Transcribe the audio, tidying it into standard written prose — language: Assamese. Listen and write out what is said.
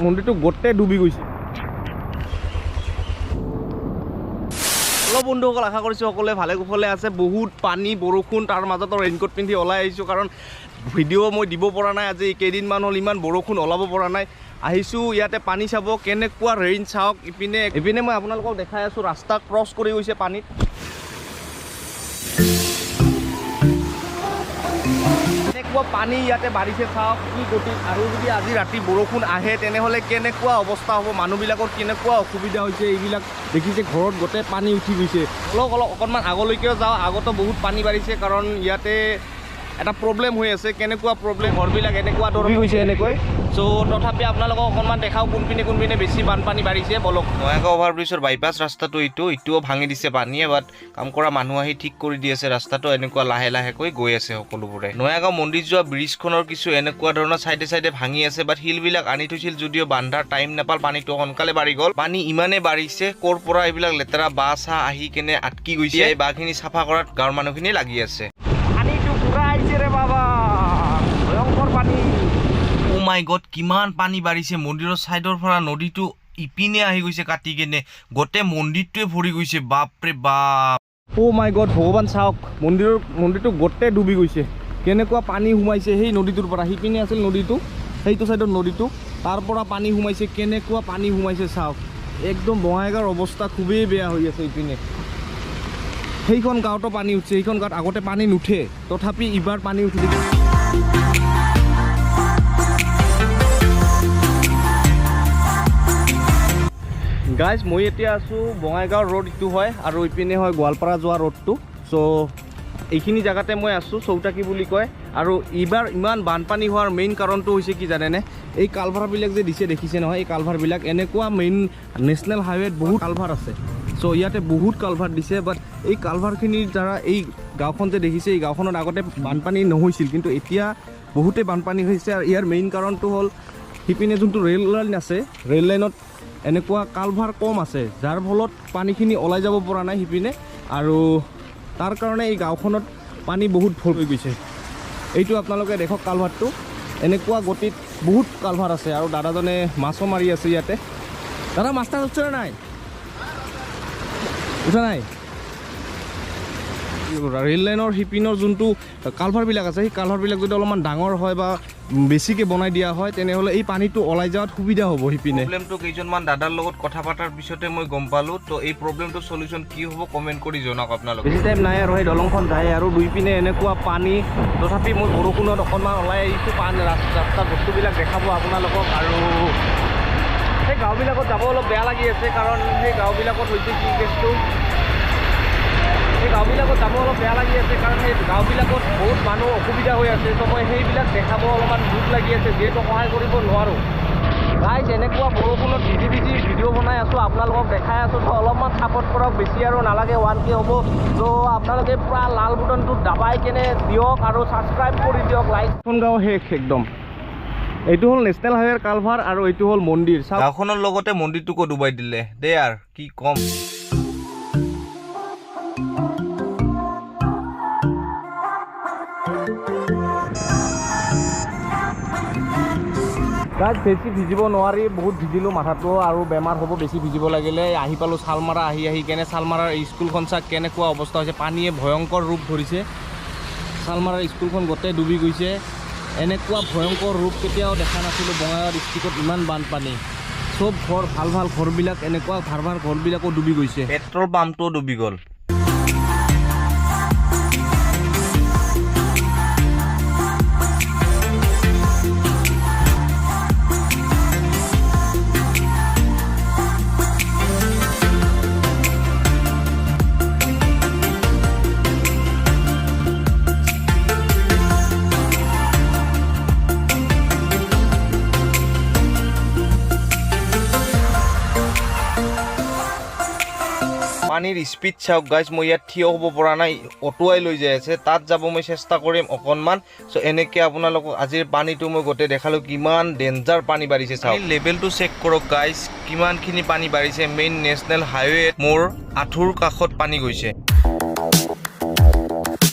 মন্দিৰটো গোটেই ডুবি গৈছে। হেল্ল' বন্ধুসকল, আশা কৰিছোঁ সকলোৱে ভালে কুশলে আছে। বহুত পানী বৰষুণ, তাৰ মাজতো ৰেইনকোট পিন্ধি ওলাই আহিছোঁ, কাৰণ ভিডিঅ' মই দিব পৰা নাই। আজি কেইদিনমান হ'ল ইমান বৰষুণ, ওলাব পৰা নাই। আহিছোঁ ইয়াতে পানী চাব, কেনেকুৱা ৰেইন চাওক। ইপিনে ইপিনে মই আপোনালোকক দেখাই আছোঁ, ৰাস্তা ক্ৰছ কৰি গৈছে পানীত। কেনেকুৱা পানী ইয়াতে বাঢ়িছে চাওক, কি গতিত। আৰু যদি আজি ৰাতি বৰষুণ আহে, তেনেহ'লে কেনেকুৱা অৱস্থা হ'ব, মানুহবিলাকৰ কেনেকুৱা অসুবিধা হৈছে, এইবিলাক দেখিছে। ঘৰত গোটেই পানী উঠি গৈছে। অলপ অলপ অকণমান আগলৈকেও যাওঁ, আগতো বহুত পানী বাঢ়িছে, কাৰণ ইয়াতে এটা প্ৰব্লেম হৈ আছে। কেনেকুৱা প্ৰব্লেম, ঘৰবিলাক এনেকুৱা ডুবি গৈছে এনেকৈ। চ' তথাপি আপোনালোকক অকণমান দেখাওঁ কোনপিনে কোনপিনে বেছি বানপানী বাঢ়িছে, বলক। বঙাইগাঁও অভাৰব্ৰিজৰ বাইপাছ ৰাস্তাটো এইটো, এইটোও ভাঙি দিছে পানীয়ে, বাট কাম কৰা মানুহ আহি ঠিক কৰি দি আছে ৰাস্তাটো। এনেকুৱা লাহে লাহেকৈ গৈ আছে সকলোবোৰে। নয়াগাঁও মন্দিৰ যোৱা ব্ৰিজখনৰ কিছু এনেকুৱা ধৰণৰ চাইডে চাইডে ভাঙি আছে, বাট শিলবিলাক আনি থৈছিল যদিও বান্ধাৰ টাইম নাপাল, পানীটো সোনকালে বাঢ়ি গ'ল। পানী ইমানে বাঢ়িছে, ক'ৰ পৰা এইবিলাক লেতেৰা বাঁহ চাহ আহি কেনে আটকি গৈছে। এই বাঁহখিনি চাফা কৰাত গাঁৱৰ মানুহখিনি লাগি আছে। পানীটো পুৰা আহিছে ৰে বাবা, ভয়ংকৰ পানী। অ' মাই গড, কিমান পানী বাঢ়িছে! মন্দিৰৰ ছাইডৰ পৰা নদীটো ইপিনে আহি গৈছে, কাটি কেনে গোটেই মন্দিৰটোৱে ভৰি গৈছে। বাপৰে বাপ! অ' মাই গড, ভগৱান, চাওক, মন্দিৰটো গোটেই ডুবি গৈছে। কেনেকুৱা পানী সোমাইছে সেই নদীটোৰ পৰা। সিপিনে আছিল নদীটো, সেইটো ছাইডৰ নদীটো, তাৰ পৰা পানী সোমাইছে। কেনেকুৱা পানী সোমাইছে চাওক। একদম বঙাইগাঁৱৰ অৱস্থা খুবেই বেয়া হৈ আছে। ইপিনে সেইখন গাঁৱতো পানী উঠিছে। সেইখন গাঁৱত আগতে পানী নুঠে, তথাপি ইবাৰ পানী উঠিছে। গাইজ, মই এতিয়া আছোঁ বঙাইগাঁও ৰোড ইটো হয় আৰু ইপিনে হয় গোৱালপাৰা যোৱা ৰোডটো। চ' এইখিনি জেগাতে মই আছোঁ, চৌটাকি বুলি কয়। আৰু এইবাৰ ইমান বানপানী হোৱাৰ মেইন কাৰণটো হৈছে কি জানেনে? এই কালভাৰবিলাক যে দিছে, দেখিছে নহয়? এই কালভাৰবিলাক এনেকুৱা, মেইন নেশ্যনেল হাইৱেত বহুত কালভাৰ আছে। চ' ইয়াতে বহুত কালভাৰ দিছে, বাট এই কালভাৰখিনিৰ দ্বাৰা এই গাঁওখন যে দেখিছে, এই গাঁওখনত আগতে বানপানী নহৈছিল, কিন্তু এতিয়া বহুতেই বানপানী হৈছে। আৰু ইয়াৰ মেইন কাৰণটো হ'ল সিপিনে যোনটো ৰে'ল লাইন আছে, ৰে'ল লাইনত এনেকুৱা কালভাৰ কম আছে, যাৰ ফলত পানীখিনি ওলাই যাব পৰা নাই সিপিনে আৰু তাৰ কাৰণে এই গাঁওখনত পানী বহুত ভৰি গৈছে। এইটো আপোনালোকে দেখক কালভাৰটো, এনেকুৱা গতিত বহুত কালভাৰ আছে। আৰু দাদাজনে মাছো মাৰি আছে ইয়াতে। দাদা, মাছ তাছ উঠছে নে নাই? উঠা নাই? ৰে'ল লাইনৰ সিপিনৰ যোনটো কালভাৰবিলাক আছে, সেই কালভাৰবিলাক যদি অলপমান ডাঙৰ হয় বা বেছিকৈ বনাই দিয়া হয়, তেনেহ'লে এই পানীটো ওলাই যোৱাত সুবিধা হ'ব সিপিনে। প্ৰব্লেমটো কেইজনমান দাদাৰ লগত কথা পতাৰ পিছতে মই গম পালোঁ। তো এই প্ৰব্লেমটোৰ চলিউশ্যন কি হ'ব, কমেণ্ট কৰি জনাওক আপোনালোকে। বেছি টাইম নাই আৰু সেই দলংখন যায় আৰু দুই পিনে এনেকুৱা পানী। তথাপি মই বৰষুণত অকণমান ওলাই আহিছোঁ পানী ৰাস্তাৰ বস্তুবিলাক দেখাব আপোনালোকক। আৰু সেই গাঁওবিলাকত যাব অলপ বেয়া লাগি আছে, কাৰণ সেই গাঁওবিলাকত হৈছে কি কেছটো, সেই গাঁওবিলাকত যাব অলপ বেয়া লাগি আছে, কাৰণ সেই গাঁওবিলাকত বহুত মানুহ অসুবিধা হৈ আছে। ত' মই সেইবিলাক দেখাব অলপমান দুখ লাগি আছে, যিহেতু সহায় কৰিব নোৱাৰোঁ। গাইজ, এনেকুৱা বৰষুণত ভিজি ভিজি ভিডিঅ' বনাই আছোঁ, আপোনালোকক দেখাই আছোঁ। ত' অলপমান ছাপৰ্ট কৰক, বেছি আৰু নালাগে, 1K হ'ব। ত' আপোনালোকে পূৰা লাল বুটনটো দাবাই কেনে দিয়ক আৰু ছাবস্ক্ৰাইব কৰি দিয়ক, লাইক। গাঁও শেষ একদম। এইটো হ'ল নেশ্যনেল হাইৱেৰ কালভাৰ আৰু এইটো হ'ল মন্দিৰ। গাঁওখনৰ লগতে মন্দিৰটোকো ডুবাই দিলে দেই, আৰু কি ক'ম। গাইজ, বেছি ভিজিব নোৱাৰি, বহুত ভিজিলোঁ, মাথাটো আৰু বেমাৰ হ'ব বেছি ভিজিব লাগিলে। আহি পালোঁ শালমাৰা। আহি আহি কেনে শালমাৰাৰ স্কুলখন চাওক, কেনেকুৱা অৱস্থা হৈছে। পানীয়ে ভয়ংকৰ ৰূপ ধৰিছে। শালমাৰাৰ স্কুলখন গোটেই ডুবি গৈছে। এনেকুৱা ভয়ংকৰ ৰূপ কেতিয়াও দেখা নাছিলোঁ বঙাইগাঁও ডিষ্ট্ৰিক্টত, ইমান বানপানী। চব ঘৰ, ভাল ভাল ঘৰবিলাক, এনেকুৱা ভাল ভাল ঘৰবিলাকো ডুবি গৈছে। পেট্ৰল পাম্পটোও ডুবি গ'ল। পানীৰ স্পীড চাওক গাইজ, মই ইয়াত থিয় হ'ব পৰা নাই, অটুৱাই লৈ যাই আছে। তাত যাব মই চেষ্টা কৰিম অকণমান। চ' এনেকৈ আপোনালোকক আজিৰ পানীটো মই গোটেই দেখালোঁ, কিমান ডেঞ্জাৰ পানী বাঢ়িছে চাওক। লেভেলটো চেক কৰক গাইজ, কিমানখিনি পানী বাঢ়িছে। মেইন নেশ্যনেল হাইৱে মোৰ আঁঠুৰ কাষত পানী গৈছে।